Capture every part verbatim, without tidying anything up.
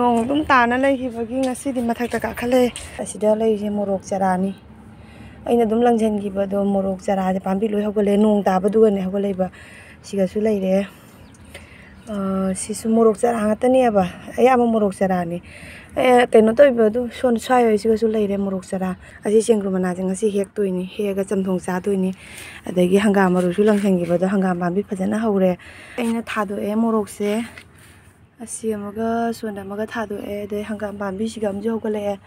ꯅꯣꯡ ꯑꯗꯨꯝ ꯇꯥꯅ ꯂꯩꯈꯤꯕꯒꯤ ꯉꯁꯤꯗꯤ ꯃꯊꯛꯇ ꯀꯥꯈꯠꯂꯦ꯫ ꯑꯁꯤꯗ ꯂꯩꯔꯤꯁꯦ ꯃꯣꯔꯣꯛ ꯆꯔꯥꯅꯤ꯫ ꯑꯩꯅ ꯑꯗꯨꯝ ꯂꯪꯁꯤꯟꯈꯤꯕꯗꯣ ꯃꯣꯔꯣꯛ ꯆꯔꯥꯁꯦ ꯄꯥꯝꯕꯤ ꯂꯣꯏ ꯍꯧꯒꯠꯂꯦ꯫ ꯅꯣꯡ ꯇꯥꯕꯗꯨꯒꯅꯦ ꯍꯧꯒꯠꯂꯛꯏꯕ꯫ ꯁꯤꯒꯁꯨ ꯂꯩꯔꯦ꯫ ꯑ, ꯁꯤꯁꯨ ꯃꯣꯔꯣꯛ ꯆꯔꯥ ꯉꯥꯛꯇꯅꯦꯕ꯫ ꯑꯌꯥꯝꯕ ꯃꯣꯔꯣꯛ ꯆꯔꯥꯅꯤ꯫ ꯑꯦ, ꯀꯩꯅꯣ ꯇꯧꯔꯤꯕ ꯑꯗꯨ ꯁꯣꯟ ꯁ꯭ꯋꯥꯏ ꯍꯣꯏꯁꯤꯒꯁꯨ ꯂꯩꯔꯦ ꯃꯣꯔꯣꯛ ꯆꯔꯥ꯫ ꯑꯁꯤ ꯆꯦꯡꯒ꯭ꯔꯨ ꯃꯅꯥꯁꯦ ꯉꯁꯤ ꯍꯦꯛꯇꯣꯏꯅꯤ꯫ ꯍꯦꯛꯑꯒ ꯆꯝꯊꯣꯡ ꯆꯥꯗꯣꯏꯅꯤ꯫ ꯑꯗꯒꯤ ꯍꯪꯒꯥꯝ ꯃꯔꯨꯁꯨ ꯂꯪꯁꯤꯟꯈꯤꯕꯗꯣ ꯍꯪꯒꯥꯝ ꯄꯥꯝꯕꯤ ꯐꯖꯅ ꯍꯧꯔꯦ꯫ ꯑꯩꯅ ꯊꯥꯗꯣꯛꯑꯦ ꯃꯣꯔꯣꯛꯁꯦ꯫ ꯑꯁꯤ ꯑꯃꯒ ꯁꯣꯟꯗ ꯑꯃꯒ ꯊꯥꯗꯣꯛꯑꯦ꯫ ꯑꯗꯩ ꯍꯪꯒꯥꯝ ꯄꯥꯝꯕꯤꯁꯤꯒ ꯑꯃꯁꯨ ꯍꯧꯒꯠꯂꯛꯑꯦ꯫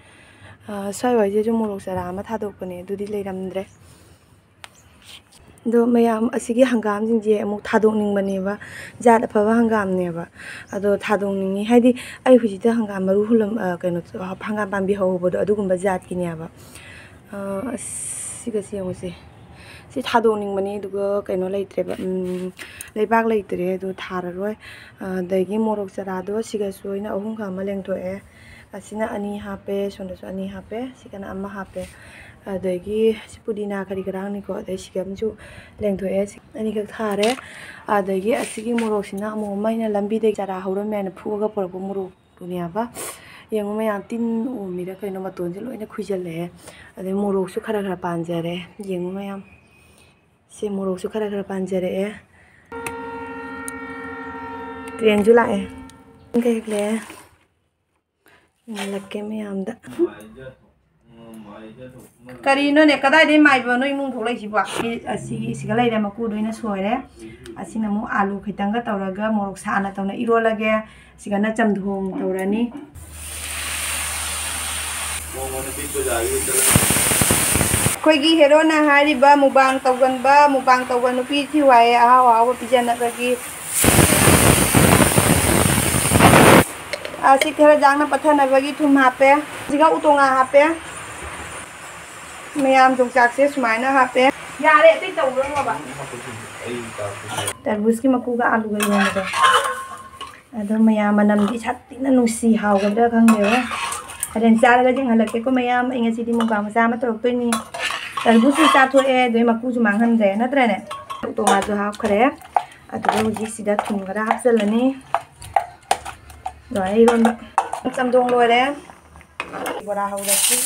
ꯑ, ꯁ꯭ꯋꯥꯏ ꯋꯥꯏꯁꯤꯗꯁꯨ ꯃꯣꯔꯣꯛ ꯆꯔꯥ ꯑꯃ ꯊꯥꯗꯣꯛꯄꯅꯦ, ꯑꯗꯨꯗꯤ ꯂꯩꯔꯝꯗ꯭ꯔꯦ꯫ ꯑꯗꯣ ꯃꯌꯥꯝ ꯑꯁꯤꯒꯤ ꯍꯪꯒꯥꯝꯁꯤꯡꯁꯦ ꯑꯃꯨꯛ ꯊꯥꯗꯣꯛꯅꯤꯡꯕꯅꯦꯕ, ꯖꯥꯠ ꯑꯐꯕ ꯍꯪꯒꯥꯝꯅꯦꯕ꯫ ꯑꯗꯣ ꯊꯥꯗꯣꯛꯅꯤꯡꯉꯤ, ꯍꯥꯏꯗꯤ ꯑꯩ ꯍꯧꯖꯤꯛꯇ ꯍꯪꯒꯥꯝ ꯃꯔꯨ ꯍꯨꯜꯂꯝ-, ꯑ, ꯀꯩꯅꯣ, ꯍꯪꯒꯥꯝ ꯄꯥꯝꯕꯤ ꯍꯧꯕꯗꯣ ꯑꯗꯨꯒꯨꯝꯕ ꯖꯥꯠꯀꯤꯅꯦꯕ꯫ ꯑ, ꯑꯁ, ꯁꯤꯒꯁꯤ ꯌꯦꯡꯉꯨꯁꯦ꯫ ꯁꯤ ꯊꯥꯗꯣꯛꯅꯤꯡꯕꯅꯤ, ꯑꯗꯨꯒ ꯀꯩꯅꯣ ꯂꯩꯇ꯭ꯔꯦꯕ, ꯎꯝ, ꯂꯩꯕꯥꯛ ꯂꯩꯇ꯭ꯔꯦ, ꯑꯗꯨ ꯊꯥꯔꯔꯣꯏ꯫ ꯑ, ꯑꯗꯒꯤ ꯃꯣꯔꯣꯛ ꯆꯔꯥꯗꯣ ꯁꯤꯒꯁꯨ ꯑꯩꯅ ꯑꯍꯨꯝꯒ ꯑꯃ ꯂꯦꯡꯊꯣꯛꯑꯦ꯫ ꯑꯁꯤꯅ ꯑꯅꯤ ꯍꯥꯞꯄꯦ, ꯁꯣꯝꯗꯁꯨ ꯑꯅꯤ ꯍꯥꯞꯄꯦ, ꯁꯤꯒꯅ ꯑꯃ ꯍꯥꯞꯄꯦ꯫ ꯑꯗꯒꯤ ꯁꯤ ꯄꯨꯗꯤꯅꯥ ꯀꯔꯤ ꯀꯔꯥꯡꯅꯤꯀꯣ, ꯑꯗꯩ ꯁꯤꯒ ꯑꯃꯁꯨ ꯂꯦꯡꯊꯣꯛꯑꯦ꯫ ꯁꯤ ꯑꯅꯤꯈꯛ ꯊꯥꯔꯦ꯫ ꯑꯗꯒꯤ ꯑꯁꯤꯒꯤ ꯃꯣꯔꯣꯛꯁꯤꯅ ꯑꯃꯨꯛ ꯑꯃ ꯑꯩꯅ ꯂꯝꯕꯤꯗꯒꯤ ꯆꯔꯥ ꯍꯧꯔꯝꯃꯦꯅ ꯐꯨꯛꯑꯒ ꯄꯨꯔꯛꯄ ꯃꯣꯔꯣꯛꯇꯨꯅꯦꯕ꯫ ꯌꯦꯡꯉꯨ ꯃꯌꯥꯝ, ꯇꯤꯟ ꯑꯣꯝꯃꯤꯔ ꯀꯩꯅꯣ, ꯃꯇꯣꯟꯁꯦ ꯂꯣꯏꯅ ꯈꯨꯏꯖꯜꯂꯛꯑꯦ꯫ ꯑꯗꯩ ꯃꯣꯔꯣꯛꯁꯨ ꯈꯔ ꯈꯔ ꯄꯥꯟꯖꯔꯦ꯫ ꯌꯦꯡꯉꯨ ꯃꯌꯥꯝ, ꯁꯤ ꯃꯣꯔꯣꯛꯁꯨ ꯈꯔ ꯈꯔ ꯄꯥꯟꯖꯔꯛꯑꯦ꯫ ꯇ꯭ꯔꯦꯟꯁꯨ ꯂꯥꯛꯑꯦ꯫ ꯀꯩ ꯍꯦꯛꯂꯛꯑꯦ? ꯌꯦꯡꯍꯜꯂꯛꯀꯦ ꯃꯌꯥꯝꯗ꯫ ꯀꯔꯤꯅꯣꯅꯦ? ꯀꯗꯥꯏꯗꯩ ꯃꯥꯏꯕꯅꯣ ꯏꯃꯨꯡ ꯊꯣꯛꯂꯛꯏꯁꯤꯕꯣ? ꯑꯁꯤꯒꯤ ꯁꯤꯒ ꯂꯩꯔꯦ, ꯃꯀꯨ ꯂꯣꯏꯅ ꯁꯣꯏꯔꯦ꯫ ꯑꯁꯤꯅ ꯑꯃꯨꯛ ꯑꯥꯂꯨ ꯈꯤꯇꯪꯒ ꯇꯧꯔꯒ ꯃꯣꯔꯣꯛ ꯁꯥꯅ ꯇꯧꯅ ꯏꯔꯣꯜꯂꯒꯦ꯫ ꯁꯤꯒꯅ ꯆꯝꯊꯣꯡ ꯇꯧꯔꯅꯤ꯫ ꯑꯩꯈꯣꯏꯒꯤ ꯍꯦꯔꯣꯅ ꯍꯥꯏꯔꯤꯕ ꯃꯨꯛꯕꯥꯡ ꯇꯧꯒꯟꯕ, ꯃꯨꯛꯕꯥꯡ ꯇꯧꯕ ꯅꯨꯄꯤꯁꯤ ꯋꯥꯏꯌꯦ, ꯑꯍꯥꯎ ꯑꯍꯥꯎꯕ ꯄꯤꯖꯅꯕꯒꯤ꯫ ꯑꯁꯤ ꯈꯔ ꯌꯥꯡꯅ ꯄꯠꯊꯅꯕꯒꯤ ꯊꯨꯝ ꯍꯥꯞꯄꯦ꯫ ꯁꯤꯒ ꯎꯇꯣꯡꯉꯥ ꯍꯥꯞꯄꯦ꯫ ꯃꯌꯥꯝ ꯌꯣꯡꯆꯥꯛꯁꯦ ꯁꯨꯃꯥꯏꯅ ꯍꯥꯞꯄꯦ꯫ ꯌꯥꯔꯦ, ꯑꯇꯩ ꯇꯧꯔꯅꯣꯕ꯫ ꯇꯔꯕꯨꯖꯀꯤ ꯃꯀꯨꯒ ꯑꯥꯂꯨꯒ ꯏꯔꯣꯟꯕꯗꯣ꯫ ꯑꯗꯣ ꯃꯌꯥꯝ, ꯃꯅꯝꯗꯤ ꯁꯥꯊꯤꯅ ꯅꯨꯡꯁꯤ, ꯍꯥꯎꯒꯗ꯭ꯔꯥ ꯈꯪꯗꯦꯕ꯫ ꯍꯣꯔꯦꯟ ꯆꯥꯔꯒ ꯌꯦꯡꯍꯜꯂꯛꯀꯦꯀꯣ ꯃꯌꯥꯝ꯫ ꯑꯩ ꯉꯁꯤꯗꯤ ꯃꯨꯛꯕꯥꯡ ꯃꯆꯥ ꯑꯃ ꯇꯧꯔꯛꯇꯣꯏꯅꯤ꯫ ꯇꯔꯕꯨꯖꯁꯨ ꯆꯥꯊꯣꯛꯑꯦ, ꯑꯗꯨꯗꯩ ꯃꯀꯨꯁꯨ ꯃꯥꯡꯍꯟꯗ꯭ꯔꯦ, ꯅꯠꯇ꯭ꯔꯅꯦ? ꯎꯇꯣꯡꯉꯥꯁꯨ ꯍꯥꯞꯈ꯭ꯔꯦ꯫ ꯑꯗꯨꯒ ꯍꯧꯖꯤꯛ ꯁꯤꯗ ꯊꯨꯝ ꯈꯔ ꯍꯥꯞꯆꯤꯜꯂꯅꯤ꯫ ꯂꯣꯏꯔꯦ ꯏꯔꯣꯟꯕ꯫ ꯆꯝꯊꯣꯡ ꯂꯣꯏꯔꯦ꯫ ꯕꯣꯔꯥ ꯍꯧꯔꯁꯤ꯫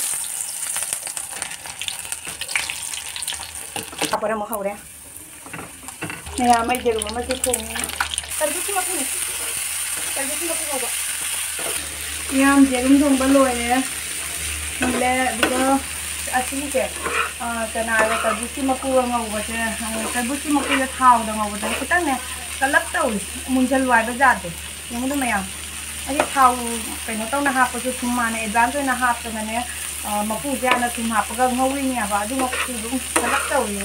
ꯄꯥꯄꯔ ꯑꯃꯨꯛ ꯍꯧꯔꯦ꯫ ꯃꯌꯥꯝ, ꯑꯩ ꯌꯦꯔꯨꯝ ꯑꯃꯁꯨ ꯊꯣꯡꯉꯤ꯫ ꯇꯔꯕꯨꯖꯀꯤ ꯃꯀꯨꯅꯦ꯫ ꯇꯔꯕꯨꯖꯀꯤ ꯃꯀꯨ ꯉꯧꯕ꯫ ꯃꯌꯥꯝ, ꯌꯦꯔꯨꯝ ꯊꯣꯡꯕ ꯂꯣꯏꯔꯦ꯫ ꯃꯨꯜꯂꯦ꯫ ꯑꯗꯨꯒ ꯑꯁꯤꯒꯤꯁꯦ, ꯑ, ꯆꯅꯥꯒ ꯇꯔꯕꯨꯖꯀꯤ ꯃꯀꯨꯒ ꯉꯧꯕꯁꯦ, ꯑ, ꯇꯔꯕꯨꯖꯀꯤ ꯃꯀꯨꯁꯦ ꯊꯥꯎꯗ ꯉꯧꯕꯗ ꯈꯤꯇꯪꯅꯦ ꯀꯜꯂꯞ ꯇꯧꯏ, ꯃꯨꯟꯖꯜꯂꯨ ꯍꯥꯏꯕ ꯌꯥꯗꯦ꯫ ꯌꯦꯡꯉꯨꯗ ꯃꯌꯥꯝ, ꯑꯩꯗꯤ ꯊꯥꯎ ꯀꯩꯅꯣ ꯇꯧꯅ ꯍꯥꯞꯄꯁꯨ ꯊꯨꯝ ꯍꯥꯟꯅ advance ꯑꯣꯏꯅ ꯍꯥꯞꯇꯅꯅꯦ, ꯑ, ꯃꯀꯨꯁꯦ ꯍꯥꯟꯅ ꯊꯨꯝ ꯍꯥꯞꯄꯒ ꯉꯧꯔꯤꯅꯦꯕ, ꯑꯗꯨ ꯃꯀꯨꯁꯨ ꯑꯗꯨꯝ ꯀꯜꯂꯞ ꯇꯧꯏ꯫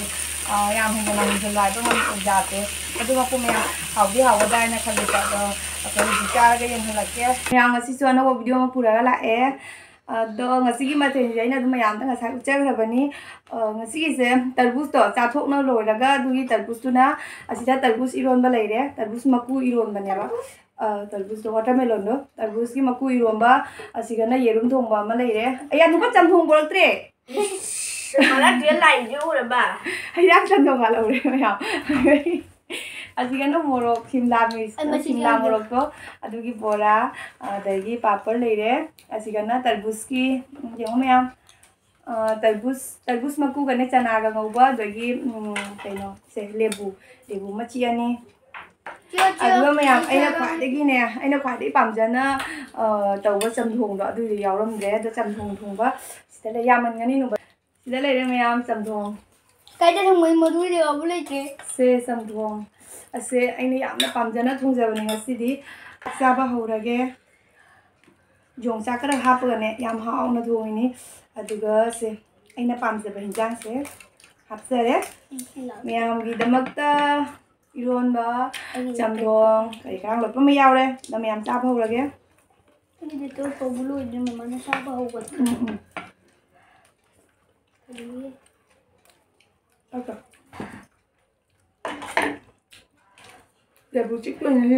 ꯑ, ꯌꯥꯝ ꯍꯦꯟꯖꯟꯅ ꯃꯨꯟꯖꯜꯂꯨ ꯍꯥꯏꯕ ꯉꯝ-, ꯌꯥꯗꯦ꯫ ꯑꯗꯨ ꯃꯀꯨ ꯃꯌꯥꯝ ꯍꯥꯎꯗꯤ ꯍꯥꯎꯒꯗ꯭ꯔꯥ ꯍꯥꯏꯅ ꯈꯜꯂꯤꯀꯣ, ꯑꯗꯣ ꯑꯩꯈꯣꯏ ꯍꯧꯖꯤꯛ ꯆꯥꯔꯒ ꯌꯦꯡꯍꯜꯂꯛꯀꯦ꯫ ꯃꯌꯥꯝ, ꯉꯁꯤꯁꯨ ꯑꯅꯧꯕ video ꯑꯃ ꯄꯨꯔꯒ ꯂꯥꯛꯑꯦ꯫ ꯑꯗꯣ ꯉꯁꯤꯒꯤ ꯃꯊꯦꯜꯁꯦ ꯑꯩꯅ ꯑꯗꯨꯝ ꯃꯌꯥꯝꯗ ꯉꯁꯥꯏ ꯎꯠꯆꯈ꯭ꯔꯕꯅꯤ꯫ ꯑ, ꯉꯁꯤꯒꯤꯁꯦ ꯇꯔꯕꯨꯖꯇꯣ ꯆꯥꯊꯣꯛꯅ ꯂꯣꯏꯔꯒ ꯑꯗꯨꯒꯤ ꯇꯔꯕꯨꯖꯇꯨꯅ ꯑꯁꯤꯗ ꯇꯔꯕꯨꯖ ꯏꯔꯣꯟꯕ ꯂꯩꯔꯦ, ꯇꯔꯕꯨꯖ ꯃꯀꯨ ꯏꯔꯣꯟꯕꯅꯦꯕ꯫ ꯑ, ꯇꯔꯕꯨꯖꯇꯣ, watermelonꯗꯣ, ꯇꯔꯕꯨꯖꯀꯤ ꯃꯀꯨ ꯏꯔꯣꯟꯕ, ꯑꯁꯤꯒꯅ ꯌꯦꯔꯨꯝ ꯊꯣꯡꯕ ꯑꯃ ꯂꯩꯔꯦ꯫ ꯑꯩ ꯑꯅꯨꯄꯥ ꯆꯝꯊꯣꯡ ꯄꯨꯔꯛꯇ꯭ꯔꯦ꯫ ꯏꯁ, ꯃꯔꯛꯇꯨꯗ ꯂꯥꯏꯁꯦ ꯎꯔꯕ? ꯍꯤꯗꯥꯛ ꯆꯟꯗꯧ ꯃꯥꯜꯍꯧꯔꯦ ꯃꯌꯥꯝ꯫ ꯑꯁꯤꯒꯅ ꯃꯣꯔꯣꯛ, ꯁꯤꯝꯂꯥ ꯃꯤꯔꯆ, ꯑꯩ ꯃꯁꯤ ꯁꯤꯝꯂꯥ ꯆꯥꯒꯦ꯫ ꯃꯣꯔꯣꯛꯇꯣ, ꯑꯗꯨꯒꯤ ꯕꯣꯔꯥ, ꯑꯗꯒꯤ ꯄꯥꯄꯔ ꯂꯩꯔꯦ꯫ ꯑꯁꯤꯒꯅ ꯇꯔꯕꯨꯖꯀꯤ, ꯌꯦꯡꯉꯣ ꯃꯌꯥꯝ, ꯑ, ꯇꯔꯕꯨꯖ, ꯇꯔꯕꯨꯖ ꯃꯀꯨꯒꯅꯦ ꯆꯅꯥꯒ ꯉꯧꯕ, ꯑꯗꯒꯤ, ꯎꯝ, ꯀꯩꯅꯣ, ꯁꯦ, ꯂꯦꯕꯨ, ꯂꯦꯕꯨ ꯃꯆꯤ ꯑꯅꯤ꯫ ꯆꯦ, ꯆꯦ, ꯑꯗꯨꯒ ꯃꯌꯥꯝ, ꯑꯩꯅ ꯆꯥꯔꯣ꯫ ꯈ꯭ꯋꯥꯏꯗꯒꯤꯅꯦ, ꯑꯩꯅ ꯈ꯭ꯋꯥꯏꯗꯒꯤ ꯄꯥꯝꯖꯅ, ꯑ, ꯇꯧꯕ ꯆꯝꯊꯣꯡꯗꯣ ꯑꯗꯨꯏꯗꯤ ꯌꯥꯎꯔꯝꯗ꯭ꯔꯦ꯫ ꯑꯗꯣ ꯆꯝꯊꯣꯡ ꯊꯣꯡꯕ ꯁꯤꯗ ꯂꯩ, ꯌꯥꯝꯃꯟꯒꯅꯤ ꯅꯨꯡꯕ-, ꯁꯤꯗ ꯂꯩꯔꯦ ꯃꯌꯥꯝ ꯆꯝꯊꯣꯡ꯫ ꯀꯥꯏꯗ ꯊꯝꯃꯣꯏ ꯃꯔꯨ ꯌꯥꯎꯕ ꯂꯩꯇꯦ꯫ ꯁꯦ ꯆꯝꯊꯣꯡ꯫ ꯑꯁꯦ ꯑꯩꯅ ꯌꯥꯝꯅ ꯄꯥꯝꯖꯅ ꯊꯣꯡꯖꯕꯅꯦ ꯉꯁꯤꯗꯤ꯫ ꯆꯥꯕ ꯍꯧꯔꯒꯦ꯫ ꯌꯣꯡꯆꯥꯛ ꯈꯔ ꯍꯥꯞꯄꯒꯅꯦ ꯌꯥꯝ ꯍꯥꯎꯅ ꯊꯣꯡꯉꯤꯅꯤ꯫ ꯑꯗꯨꯒ ꯁꯦ ꯑꯩꯅ ꯄꯥꯝꯖꯕ ꯍꯤꯟꯖꯥꯡꯁꯦ ꯍꯥꯞꯆꯔꯦ꯫ ꯃꯌꯥꯝꯒꯤꯗꯃꯛꯇ ꯏꯔꯣꯟꯕ, ꯑꯩꯒꯤꯗꯤ ꯆꯝꯊꯣꯡ, ꯀꯔꯤ ꯀꯔꯥ ꯂꯣꯏꯄ ꯑꯃ ꯌꯥꯎꯔꯦ꯫ ꯑꯗ ꯃꯌꯥꯝ ꯆꯥꯕ ꯍꯧꯔꯒꯦ꯫ ꯑꯩꯒꯤꯗꯤ ꯇꯣꯠ ꯇꯧꯕ ꯂꯣꯏꯗ꯭ꯔꯤ, ꯃꯃꯥꯅ ꯆꯥꯕ ꯍꯧꯒꯠꯂꯦ꯫ ꯎꯝ, ꯎꯝ꯫ ꯑꯗꯨꯒꯤ ꯑꯗꯣ꯫ ꯂꯦꯕꯨ ꯆꯤꯛꯇꯣꯏꯅꯦ ꯁꯤ꯫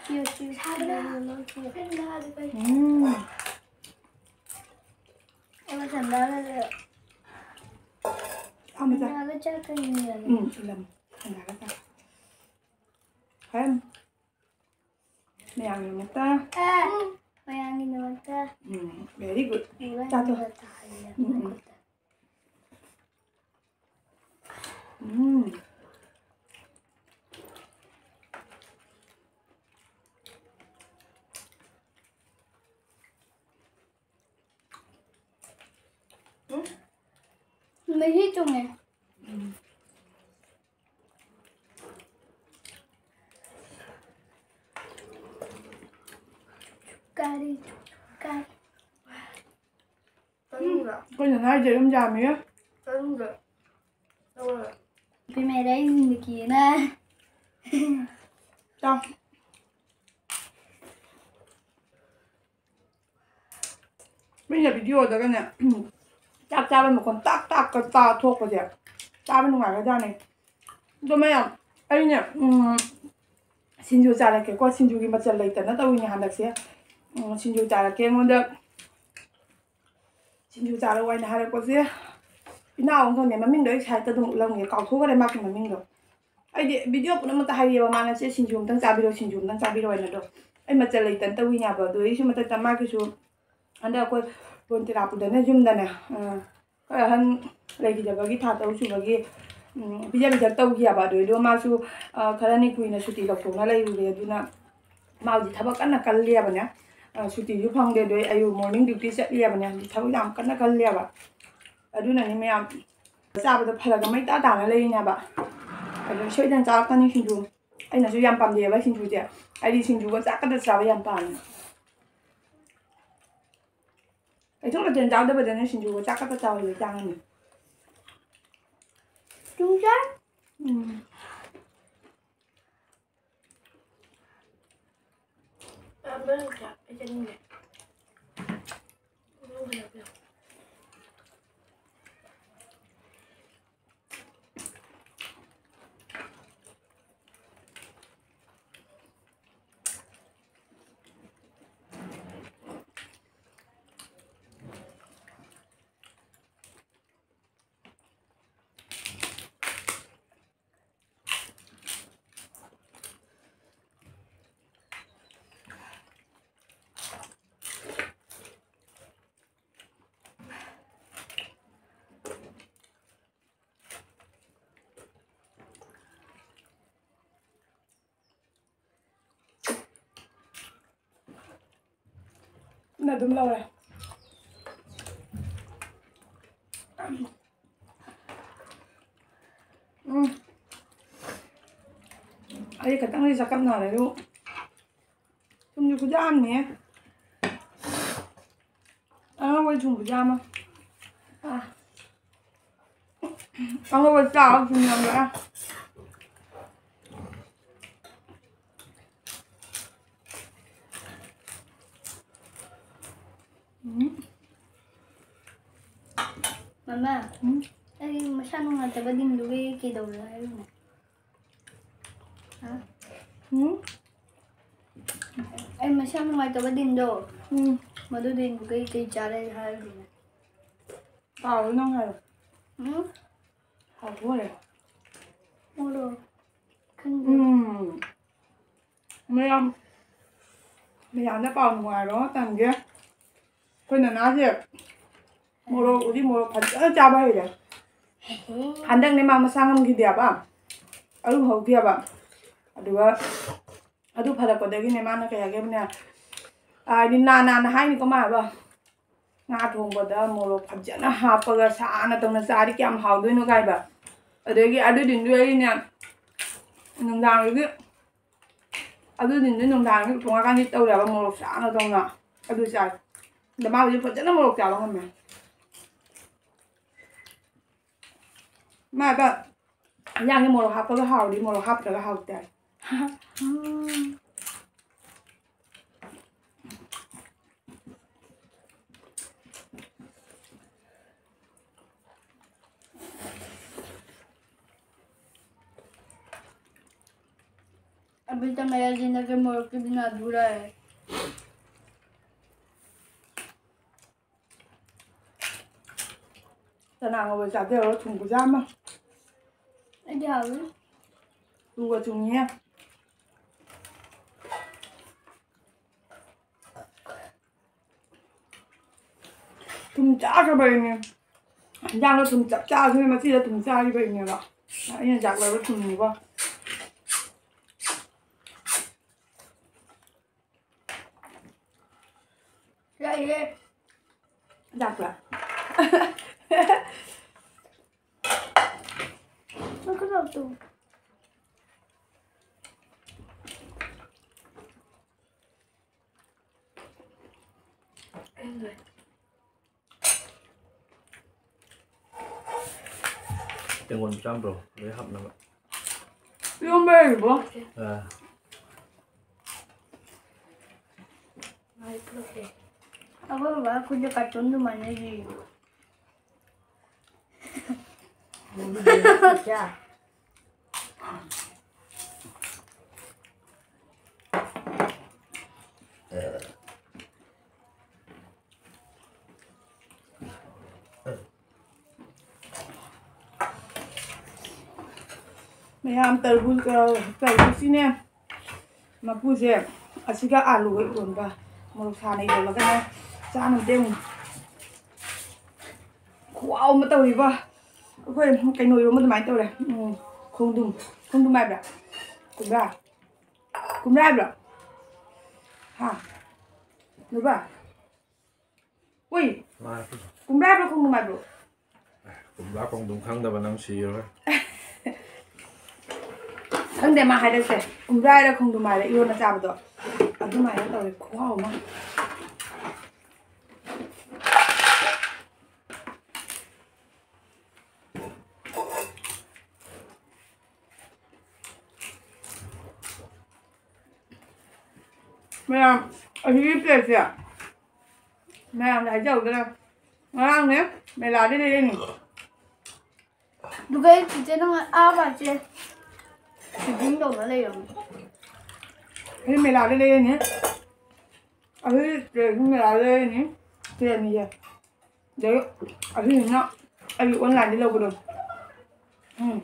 ꯆꯤꯛꯑꯣ, ꯆꯤꯛꯑꯣ, ꯆꯤꯛꯑꯣ꯫ ꯎꯝ꯫ ꯑꯩꯅ ꯁꯟꯗꯥꯒꯁꯦ ꯆꯥꯃ ꯆꯥ꯫ ꯁꯟꯗꯥꯒ ꯆꯥꯛꯀꯅꯤ ꯍꯥꯏꯕ꯫ ꯎꯝ, ꯏꯂꯝ꯫ ꯁꯟꯗꯥꯒ ꯆꯥ꯫ ꯍꯣꯔꯦꯟ ꯃꯌꯥꯝꯒꯤꯗꯃꯛꯇ꯫ Very good. ꯆꯥꯊꯣꯛ꯫ ꯎꯝ, ꯎꯝ꯫ ꯎꯝ꯫ ꯎꯝ꯫ ꯃꯍꯤ ꯆꯨꯝꯃꯦ꯫ ꯎꯝ꯫ ꯀꯔꯤ? ꯀꯔꯤ? ꯆꯥꯅꯤꯡꯕ꯭ꯔꯣ? ꯑꯩꯈꯣꯏꯅ ꯍꯥꯏꯁꯦ ꯑꯗꯨꯝ ꯌꯥꯝꯃꯤꯍꯦ꯫ ꯆꯥꯅꯤꯡꯕ꯭ꯔꯣ? ꯂꯧꯔꯒ꯫ ꯅꯨꯄꯤ ꯃꯌꯥꯏꯗ ꯑꯩ ꯖꯤꯟꯗꯒꯤꯅ꯫ ꯆꯥꯎ꯫ ꯃꯤꯅ videoꯗꯒꯅꯦ, ꯆꯥꯛ ꯆꯥꯕꯩ ꯃꯈꯣꯟ ꯇꯥꯛ ꯇꯥꯛꯀ ꯇꯥ ꯊꯣꯛꯄꯁꯦ ꯆꯥꯕ ꯅꯨꯡꯉꯥꯏꯈ꯭ꯔꯖꯥꯠꯅꯤ꯫ ꯑꯗꯣ ꯃꯌꯥꯝ, ꯑꯩꯅꯦ, ꯎꯝ, ꯁꯤꯡꯖꯨ ꯆꯥꯔꯛꯀꯦꯀꯣ꯫ ꯁꯤꯡꯖꯨꯒꯤ ꯃꯆꯜ ꯂꯩꯇꯅ ꯇꯧꯔꯤꯅꯦ ꯍꯟꯗꯛꯁꯦ꯫ ꯎꯝ, ꯁꯤꯡꯖꯨ ꯆꯥꯔꯛꯀꯦ꯫ ꯑꯩꯉꯣꯟꯗ ꯁꯤꯡꯖꯨ ꯆꯥꯔꯛꯑꯣ ꯍꯥꯏꯅ ꯍꯥꯏꯔꯛꯄꯁꯦ ꯏꯅꯥꯎ ꯑꯃꯈꯛꯅꯦ꯫ ꯃꯃꯤꯡꯗꯣ ꯑꯩ ꯁꯥꯏꯠꯇ ꯑꯗꯨꯝ ꯎꯠꯂꯝꯒꯦ, ꯀꯥꯎꯊꯣꯛꯈ꯭ꯔꯦ ꯃꯥꯒꯤ ꯃꯃꯤꯡꯗꯣ꯫ ꯑꯩꯗꯤ video ꯄꯨꯝꯅꯃꯛꯇ ꯍꯥꯏꯔꯤꯑꯕ ꯃꯥꯅ, "ꯁꯦ, ꯁꯤꯡꯖꯨ ꯑꯝꯇꯪ ꯆꯥꯕꯤꯔꯣ, ꯁꯤꯡꯖꯨ ꯑꯝꯇꯪ ꯆꯥꯕꯤꯔꯣ" ꯍꯥꯏꯅ꯫ ꯑꯗꯣ ꯑꯩ ꯃꯆꯜ ꯂꯩꯇꯅ ꯇꯧꯔꯤꯅꯦ ꯍꯥꯏꯕ꯫ ꯑꯗꯣ ꯑꯩꯁꯨ ꯃꯊꯛꯇ ꯃꯥꯒꯤꯁꯨ ꯍꯟꯗꯛ ꯑꯩꯈꯣꯏ ꯕꯣꯟ ꯇꯦꯔꯥ ꯄꯨꯗꯅ ꯌꯨꯝꯗꯅꯦ, ꯑ, ꯑꯩꯈꯣꯏ ꯑꯍꯟ ꯂꯩꯈꯤꯗꯕꯒꯤ ꯊꯥ ꯇꯔꯨꯛ ꯁꯨꯕꯒꯤ, ꯎꯝ, ꯄꯤꯖ ꯄꯤꯊꯛ ꯇꯧꯈꯤ ꯍꯥꯏꯕ꯫ ꯑꯗꯨꯏꯗꯣ ꯃꯥꯁꯨ, ꯑ, ꯈꯔꯅꯤ ꯀꯨꯏꯅ ꯁꯨꯇꯤ ꯂꯧꯊꯣꯛꯅ ꯂꯩꯔꯨꯔꯦ꯫ ꯑꯗꯨꯅ ꯃꯥ ꯍꯧꯖꯤꯛ ꯊꯕꯛ ꯀꯟꯅ ꯀꯜꯂꯤ ꯍꯥꯏꯕꯅꯦ꯫ ꯑ, ꯁꯨꯇꯤꯁꯨ ꯐꯪꯗꯦ꯫ ꯑꯗꯨ ꯑꯩ ꯑꯌꯨꯛ morning duty ꯆꯠꯂꯤ ꯍꯥꯏꯕꯅꯦ꯫ ꯍꯧꯖꯤꯛ ꯊꯕꯛ ꯌꯥꯝ ꯀꯟꯅ ꯀꯜꯂꯤ ꯍꯥꯏꯕ꯫ ꯑꯗꯨꯅꯅꯤ ꯃꯌꯥꯝ ꯆꯥꯕꯗ ꯐꯔꯛ ꯑꯃ ꯏꯇꯥ ꯇꯥꯅ ꯂꯩꯔꯤꯅꯦ ꯍꯥꯏꯕ꯫ ꯑꯗꯨ ꯁꯣꯏꯗꯅ ꯆꯥꯔꯛꯀꯅꯤ ꯁꯤꯡꯖꯨ꯫ ꯑꯩꯅꯁꯨ ꯌꯥꯝ ꯄꯥꯝꯖꯩꯑꯕ ꯁꯤꯡꯖꯨꯁꯦ꯫ ꯑꯩꯗꯤ ꯁꯤꯡꯖꯨꯒ ꯆꯥꯛꯀꯗ ꯆꯥꯕ ꯌꯥꯝ ꯄꯥꯝꯃꯦ꯫ ꯀꯩꯁꯨ ꯃꯊꯦꯜ ꯆꯥꯗꯕꯗꯅ ꯁꯤꯡꯖꯨꯒ ꯆꯥꯛꯀꯗ ꯆꯥꯕꯁꯦ ꯆꯥꯉꯝꯃꯦ꯫ ꯆꯨꯖꯥꯛ? ꯎꯝ꯫ ꯑ, ꯃꯔꯛꯇ ꯑꯩ ꯆꯥꯅꯤꯡꯗꯦ꯫ ꯃꯔꯨ ꯍꯜꯂꯛꯄꯤꯌꯣ꯫ ꯅ ꯑꯗꯨꯝ ꯂꯧꯔꯦ꯫ ꯎꯝ꯫ ꯑꯩ ꯈꯇꯪꯗꯤ ꯆꯥꯛꯀꯞꯅꯔꯦꯕꯨ꯫ ꯊꯨꯝꯁꯨ ꯈꯨꯌꯥꯝꯅꯦ꯫ ꯑꯉꯧꯕ ꯊꯨꯝ ꯈꯨꯌꯥꯝ ꯑꯃ꯫ ꯑꯥ꯫ ꯑꯉꯧꯕ ꯆꯥꯕ ꯊꯨꯝ ꯌꯥꯝ ꯌꯥꯛꯑꯦ꯫ ꯎꯝ꯫ ꯃꯃꯥ, ꯎꯝ꯫ ꯑꯩ ꯃꯁꯥ ꯅꯨꯡꯉꯥꯏꯇꯕ ꯗꯤꯟꯗꯨꯒꯤ ꯀꯩꯗꯧꯔꯦ ꯍꯥꯏꯔꯤꯅꯣ? ꯍꯥ? ꯎꯝ? ꯑꯩ ꯃꯁꯥ ꯅꯨꯡꯉꯥꯏꯇꯕ ꯗꯤꯟꯗꯣ, ꯎꯝ꯫ ꯃꯗꯨ ꯗꯤꯟꯗꯨ ꯀꯩ ꯀꯩ ꯆꯥꯔꯦ ꯍꯥꯏꯔꯤꯅꯣ? ꯀꯥꯎꯔꯦ ꯅꯪ ꯍꯥꯏꯔꯣ꯫ ꯎꯝ? ꯀꯥꯎꯊꯣꯛꯈ꯭ꯔꯦ꯫ ꯃꯣꯔꯣꯛ꯫ ꯈꯪꯗꯦ꯫ ꯎꯝ꯫ ꯃꯌꯥꯝ, ꯃꯌꯥꯝꯗ ꯄꯥꯎ ꯅꯨꯡꯉꯥꯏꯔꯣ ꯇꯝꯒꯦ꯫ ꯑꯩꯈꯣꯏ ꯅꯅꯥꯁꯦ ꯃꯣꯔꯣꯛ ꯎꯗꯤ ꯃꯣꯔꯣꯛ ꯐꯖꯅ ꯆꯥꯕ ꯍꯩꯔꯦ꯫ ꯍꯟꯗꯛꯅꯦ ꯃꯥ ꯃꯁꯥ ꯉꯝꯈꯤꯗꯦꯕ, ꯑꯗꯨ ꯍꯧꯗꯦꯕ꯫ ꯑꯗꯨꯒ ꯑꯗꯨ ꯐꯔꯛꯄꯗꯒꯤꯅꯦ ꯃꯥꯅ ꯀꯩ ꯍꯥꯏꯒꯦꯕꯅꯦ, ꯍꯥꯏꯗꯤ ꯅꯥ ꯅꯥꯅ ꯍꯥꯏꯅꯤꯀꯣ ꯃꯥ ꯍꯥꯏꯕ, ꯉꯥ ꯊꯣꯡꯕꯗ ꯃꯣꯔꯣꯛ ꯐꯖꯅ ꯍꯥꯞꯄꯒ ꯁꯥꯅ ꯇꯧꯅ ꯆꯥꯔꯗꯤ ꯀꯌꯥꯝ ꯍꯥꯎꯗꯣꯏꯅꯣ ꯀꯥꯏꯕ꯫ ꯑꯗꯒꯤ ꯑꯗꯨ ꯗꯤꯟꯗꯨ ꯑꯩꯅꯦ ꯅꯨꯡꯗꯥꯡꯗꯨꯒꯤ ꯑꯗꯨ ꯗꯤꯟꯗꯨ ꯅꯨꯡꯗꯥꯡꯗꯨ ꯊꯣꯡꯉꯀꯥꯟꯗ ꯇꯧꯔꯦꯕ ꯃꯣꯔꯣꯛ ꯁꯥꯅ ꯇꯧꯅ ꯑꯗꯨ ꯆꯥꯏ꯫ ꯑꯗ ꯃꯥ ꯍꯧꯖꯤꯛ ꯐꯖꯅ ꯃꯣꯔꯣꯛ ꯆꯥꯕ ꯉꯝꯃꯦ꯫ ꯃꯥꯗ ꯏꯟꯖꯥꯡꯁꯦ ꯃꯣꯔꯣꯛ ꯍꯥꯞꯄꯒ ꯍꯥꯎꯔꯗꯤ ꯃꯣꯔꯣꯛ ꯍꯥꯞꯇ꯭ꯔꯒ ꯍꯥꯎꯇꯦ ꯍꯥꯏ꯫ अभी तो मेरा जिंदगी मोड़ के बिना अधूरा है। ꯆꯅꯥ ꯉꯧꯕ ꯆꯥꯕꯤꯔꯣ, ꯊꯨꯝ ꯈꯨꯖꯥ ꯑꯃ꯫ ꯑꯩꯗꯤ ꯍꯥꯎꯏ꯫ ꯇꯨꯒ ꯆꯨꯡꯉꯤꯌꯦ꯫ ꯊꯨꯝ ꯆꯥꯈ꯭ꯔꯕꯩꯅꯦ꯫ ꯍꯤꯟꯖꯥꯡꯗꯣ ꯊꯨꯝ ꯆꯞ ꯆꯥꯈꯤꯕ ꯃꯆꯤꯗ ꯊꯨꯝ ꯆꯥꯈꯤꯕꯩꯅꯦꯕ꯫ ꯑꯩꯅ ꯖꯥꯛ ꯂꯧꯔ ꯊꯨꯝꯅꯤꯀꯣ꯫ ꯌꯥꯏꯌꯦ꯫ ꯂꯥꯛꯄ꯭ꯔꯥ? ꯅꯪ ꯈꯨꯠ ꯂꯥꯛꯇꯣ꯫ ꯇꯦꯡꯒꯣꯟ ꯃꯆꯥ ꯑꯃ ꯄꯨꯔꯛꯑꯣ, ꯂꯣꯏ ꯍꯥꯞꯅꯕ꯫ ꯏꯔꯣꯝꯕ ꯂꯩꯔꯤꯕꯣ? ꯑꯥ꯫ ꯑꯩꯈꯣꯏ ꯕꯕꯥ ꯈꯨꯠꯁꯦ cartoon ꯑꯗꯨꯃꯥꯏꯅ ꯌꯦꯡꯉꯤ꯫ ꯃꯌꯥꯝ ꯇꯔꯕꯨꯖ, ꯑ, ꯇꯔꯕꯨꯖꯁꯤꯅꯦ, ꯃꯀꯨꯁꯦ ꯑꯁꯤꯒ ꯑꯥꯂꯨꯒ ꯏꯔꯣꯟꯕ, ꯃꯣꯔꯣꯛ ꯁꯥꯅ ꯏꯔꯣꯜꯂꯒꯅꯦ ꯆꯥꯅꯕꯗꯤ ꯑꯃꯨꯛ ꯈꯨꯍꯥꯎ ꯑꯃ ꯇꯧꯔꯤꯕ꯫ ꯑꯩꯈꯣꯏ ꯀꯩꯅꯣ ꯏꯔꯣꯟꯕ ꯑꯗꯨꯃꯥꯏꯅ ꯇꯧꯔꯦ꯫ ꯎꯝ, ꯈꯣꯡꯗ꯭ꯔꯨꯝ, ꯈꯣꯡꯗ꯭ꯔꯨꯝ ꯍꯥꯏꯕ꯭ꯔꯥ? ꯀꯨꯝꯕ꯭ꯔꯥ? ꯀꯨꯝꯕ꯭ꯔꯥ ꯍꯥꯏꯕ꯭ꯔꯣ? ꯍꯥ? ꯅꯨꯄꯥ? ꯎꯏ! ꯃꯥ ꯀꯨꯝꯕ꯭ꯔꯥ ꯍꯥꯏꯕ꯭ꯔꯣ, ꯈꯣꯡꯗ꯭ꯔꯨꯝ ꯍꯥꯏꯕ꯭ꯔꯣ? ꯀꯨꯝꯕ꯭ꯔꯥ ꯈꯣꯡꯗ꯭ꯔꯨꯝ ꯈꯪꯗꯕ ꯅꯪ ꯁꯤꯔꯣꯏ꯫ ꯈꯪꯗꯦ, ꯃꯥ ꯍꯥꯏꯔꯛꯇꯦ꯫ ꯀꯨꯝꯕ꯭ꯔꯥ ꯍꯥꯏꯔ ꯈꯣꯡꯗ꯭ꯔꯨꯝ ꯍꯥꯏꯔ ꯏꯔꯣꯟꯅ ꯆꯥꯕꯗꯣ ꯑꯗꯨꯃꯥꯏꯅ ꯇꯧꯔꯦ, ꯈꯨꯍꯥꯎ ꯑꯃ꯫ ꯃꯌꯥꯝ, ꯑꯁꯤꯒꯤ plateꯁꯦ ꯃꯌꯥꯝꯗ ꯍꯥꯏꯖꯍꯧꯗꯅ ꯉꯔꯥꯡꯅꯦ ꯃꯦꯂꯥꯗ ꯂꯩꯔꯅꯤ꯫ ꯑꯗꯨꯒ ꯑꯩ ꯆꯤꯆꯦ ꯅꯪ ꯑꯥ ꯃꯥꯁꯦ sitting ꯇꯧꯅ ꯂꯩꯔꯝꯃꯦ꯫ ꯑꯩ ꯃꯦꯂꯥꯗ ꯂꯩꯔꯅꯤ꯫ ꯑꯩ plateꯁꯨ ꯃꯦꯂꯥꯗ ꯂꯩꯔꯅꯤ꯫ Plateꯅꯤꯁꯦ꯫ ꯑꯗꯩ ꯑꯁꯤꯁꯤꯅ ꯑꯩꯒꯤ onlineꯗ ꯂꯧꯕꯗꯣ꯫ ꯎꯝ꯫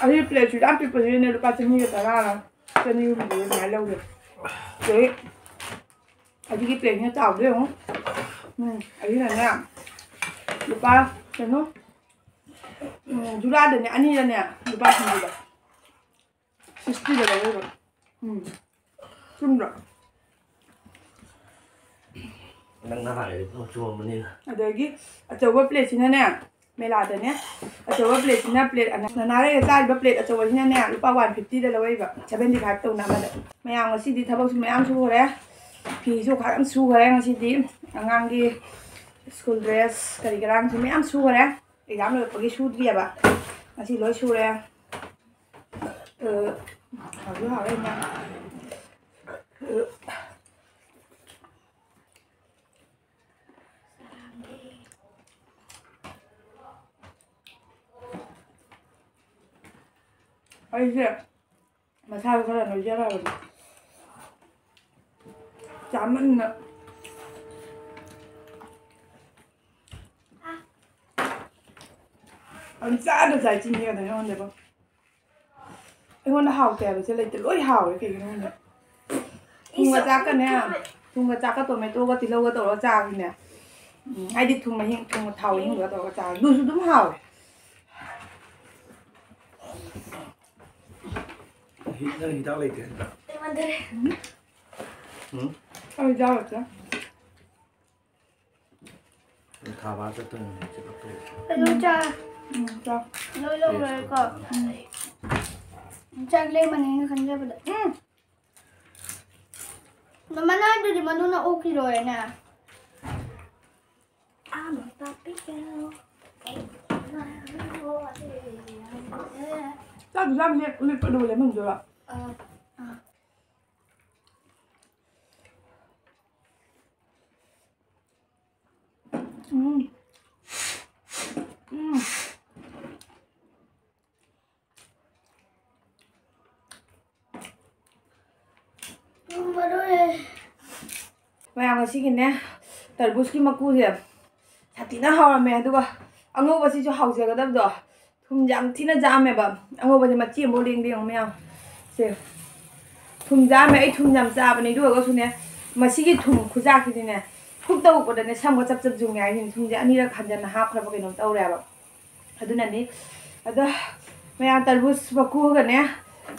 ꯑꯁꯤ plateꯁꯨ ꯌꯥꯝ ꯄꯤꯛꯄꯁꯤꯅꯅꯦ ꯂꯨꯄꯥ ꯆꯅꯤꯒ ꯇꯔꯥꯔ ꯆꯅꯤ ꯍꯨꯝꯐꯨ ꯑꯗꯨꯃꯥꯏꯅ ꯂꯧꯋꯦ꯫ ꯑꯗꯩ ꯑꯁꯤꯒꯤ plateꯁꯤꯅ ꯆꯥꯎꯕꯗꯣ ꯌꯦꯡꯉꯨ꯫ ꯎꯝ, ꯑꯁꯤꯅꯅꯦ ꯂꯨꯄꯥ ꯀꯩꯅꯣ, ꯎꯝ, ꯖꯨꯔꯥꯗꯅꯦ ꯑꯅꯤꯗꯅꯦ ꯂꯨꯄꯥ ꯍꯨꯝꯐꯨꯗ꯫ Sixtyꯗ ꯂꯧꯔꯦꯕ꯫ ꯎꯝ꯫ ꯆꯨꯝꯗ꯭ꯔꯣ? ꯅꯪꯅ ꯍꯥꯏꯔꯗꯤ ꯄꯨꯂꯞ ꯆꯨꯝꯃꯝꯃꯅꯤꯅ꯫ ꯑꯗꯒꯤ ꯑꯆꯧꯕ ꯄ꯭ꯂꯦꯠꯁꯤꯅꯅꯦ, ꯃꯦꯂꯥꯗꯅꯦ, ꯑꯆꯧꯕ ꯄ꯭ꯂꯦꯠꯁꯤꯅ ꯄ꯭ꯂꯦꯠ ꯑꯅ-, ꯅꯅꯥꯔꯩꯒ ꯆꯥꯔꯤꯕ ꯄ꯭ꯂꯦꯠ ꯑꯆꯧꯕꯁꯤꯅꯅꯦ, ꯂꯨꯄꯥ ꯋꯥꯟ ꯐꯤꯐꯇꯤꯗ ꯂꯧꯔꯛꯏꯕ, ꯁꯚꯦꯟꯇꯤ ꯐꯥꯏꯚ ꯇꯧꯅ ꯑꯃꯗ꯫ ꯃꯌꯥꯝ ꯉꯁꯤꯗꯤ ꯊꯕꯛꯁꯨ ꯃꯌꯥꯝ ꯁꯨꯈ꯭ꯔꯦ, ꯐꯤꯁꯨ ꯈꯔ ꯌꯥꯝ ꯁꯨꯈ꯭ꯔꯦ ꯉꯁꯤꯗꯤ, ꯑꯉꯥꯡꯒꯤ ꯁ꯭ꯀꯨꯜ ꯗ꯭ꯔꯦꯁ ꯀꯔꯤ ꯀꯔꯥꯡꯁꯨ ꯃꯌꯥꯝ ꯁꯨꯈ꯭ꯔꯦ꯫ ꯑꯦꯛꯖꯥꯝ ꯂꯣꯏꯔꯛꯄꯒꯤ ꯁꯨꯗ꯭ꯔꯤꯑꯕ, ꯉꯁꯤ ꯂꯣꯏ ꯁꯨꯔꯦ꯫ ꯑ, ꯍꯥꯎꯁꯨ ꯍꯥꯎꯔꯦ ꯏꯟꯖꯥꯡ꯫ ꯑ, ꯑꯩꯁꯦ ꯃꯁꯥꯁꯨ ꯈꯔ ꯅꯣꯏꯖꯔꯕꯅꯤ꯫ ꯆꯥꯃꯟꯅ ꯄꯪꯆꯥꯗ ꯆꯥꯏ ꯆꯤꯅꯤꯒꯗꯣ ꯑꯩꯉꯣꯟꯗꯀꯣ꯫ ꯑꯩꯉꯣꯟꯗ ꯍꯥꯎꯇꯦ ꯍꯥꯏꯕꯁꯦ ꯂꯩꯇꯦ, ꯂꯣꯏ ꯍꯥꯎꯋꯦ꯫ ꯀꯩꯒꯤꯅꯣ ꯈꯪꯗꯦ꯫ ꯊꯨꯝꯒ ꯆꯥꯛꯀꯅꯦ, ꯊꯨꯝꯒ ꯆꯥꯛꯀ ꯇꯣꯃꯦꯇꯣꯒ ꯇꯤꯜꯍꯧꯒ ꯇꯧꯔꯒ ꯆꯥꯕꯅꯦ꯫ ꯎꯝ, ꯍꯥꯏꯗꯤ ꯊꯨꯝ ꯑꯍꯤꯡ, ꯊꯨꯝ ꯊꯥꯎ ꯑꯍꯤꯡꯕꯒ ꯇꯧꯔꯒ ꯆꯥꯕ, ꯑꯗꯨꯁꯨ ꯑꯗꯨꯝ ꯍꯥꯎꯋꯦ꯫ ꯍꯤ-, ꯅꯪ ꯍꯤꯗꯥꯛ ꯂꯩꯇꯦ ꯍꯥꯏꯕ? ꯂꯩꯃꯟꯗꯔꯦ꯫ ꯎꯝ? ꯑꯩ ꯍꯤꯗꯥꯛ ꯂꯩꯇꯦ꯫ ꯊꯥꯕ ꯆꯠꯇꯣꯏꯅꯦ, ꯆꯦꯛꯑꯞ ꯇꯧꯕ꯫ ꯑꯗꯨꯝ ꯆꯥ-, ꯎꯝ, ꯆꯥ꯫ ꯂꯣꯏ ꯂꯧꯔꯣꯏꯀꯣ꯫ ꯎꯝ꯫ ꯆꯥꯛ ꯂꯦꯝꯃꯅꯤꯅ ꯈꯟꯖꯕꯗ꯫ ꯎꯝ꯫ ꯃꯃꯥ, ꯅꯪ ꯑꯗꯨꯗꯤ ꯃꯗꯨꯅ ꯑꯣꯛꯈꯤꯔꯣꯏꯅꯦ꯫ I'm a puppy girl. ꯆꯥꯛ ꯌꯥꯝ ꯂꯦꯞ-, ꯂꯦꯞꯄꯗꯣ ꯂꯦꯞꯍꯟꯗꯣꯏꯔꯣ? ꯑꯥ, ꯑꯥ꯫ ꯎꯝ꯫ ꯎꯝ꯫ ꯃꯌꯥꯝ, ꯉꯁꯤꯒꯤꯅꯦ ꯇꯔꯕꯨꯖꯀꯤ ꯃꯀꯨꯁꯦ ꯁꯥꯊꯤꯅ ꯍꯥꯎꯔꯝꯃꯦ, ꯑꯗꯨꯒ ꯑꯉꯧꯕꯁꯤꯁꯨ ꯍꯥꯎꯖꯒꯗꯕꯗꯣ, ꯊꯨꯝꯁꯦ ꯌꯥꯝ ꯊꯤꯅ ꯌꯥꯛꯑꯝꯃꯦꯕ꯫ ꯑꯉꯧꯕꯁꯦ ꯃꯆꯦ ꯑꯃꯐꯥꯎ ꯂꯦꯡꯗꯦ ꯌꯦꯡꯉꯨ ꯃꯌꯥꯝ꯫ ꯁꯦ, ꯊꯨꯝ ꯌꯥꯛꯑꯝꯃꯦ꯫ ꯑꯩ ꯊꯨꯝ ꯌꯥꯝ ꯆꯥꯕꯅꯦ, ꯑꯗꯨ ꯑꯣꯏꯔꯒꯁꯨꯅꯦ, ꯃꯁꯤꯒꯤ ꯊꯨꯝ ꯈꯨꯌꯥꯛꯁꯤꯗꯤꯅꯦ, ꯈꯨꯠꯇ ꯎꯕꯗꯅꯦ ꯁꯝꯒ ꯆꯞ ꯆꯞ ꯌꯨꯡꯉꯦ ꯍꯥꯏꯁꯤꯅꯦ꯫ ꯊꯨꯝꯁꯦ ꯑꯅꯤꯔꯛ ꯍꯟꯖꯟꯅ ꯍꯥꯞꯈ꯭ꯔꯕ ꯀꯩꯅꯣꯝ ꯇꯧꯔꯦꯕ꯫ ꯑꯗꯨꯅꯅꯤ꯫ ꯑꯗꯣ ꯃꯌꯥꯝ, ꯇꯔꯕꯨꯖ ꯃꯀꯨꯒꯅꯦ,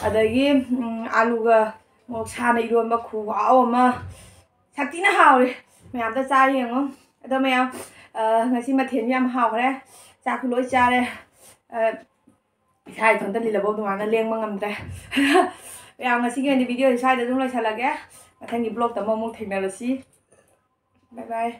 ꯑꯗꯒꯤ, ꯎꯝ, ꯑꯥꯂꯨꯒ ꯃꯣꯔꯣꯛ ꯁꯥꯅ ꯏꯔꯣꯟꯕ ꯈꯨꯍꯥꯎ ꯑꯃ꯫ ꯁꯥꯊꯤꯅ ꯍꯥꯎꯔꯦ꯫ ꯃꯌꯥꯝꯗ ꯆꯥ ꯌꯦꯡꯉꯣ꯫ ꯑꯗꯣ ꯃꯌꯥꯝ, ꯑ, ꯉꯁꯤ ꯃꯊꯦꯜ ꯌꯥꯝ ꯍꯥꯎꯈ꯭ꯔꯦ꯫ ꯆꯥꯛꯁꯨ ꯂꯣꯏ ꯆꯥꯔꯦ꯫ ꯑ, ꯏꯁꯥ ꯏꯊꯟꯇ ꯂꯤꯂꯕꯧ ꯑꯗꯨꯃꯥꯏꯅ ꯂꯦꯡꯕ ꯉꯝꯗ꯭ꯔꯦ꯫ ꯃꯌꯥꯝ, ꯉꯁꯤꯒꯤ ꯑꯣꯏꯅꯗꯤ video ꯁꯦ ꯁ꯭ꯋꯥꯏꯗ ꯑꯗꯨꯝ ꯂꯣꯏꯁꯤꯜꯂꯒꯦ꯫ ꯃꯊꯪꯒꯤ vlog ꯇ ꯑꯃꯨꯛ ꯊꯦꯡꯅꯔꯁꯤ꯫ Bye bye꯫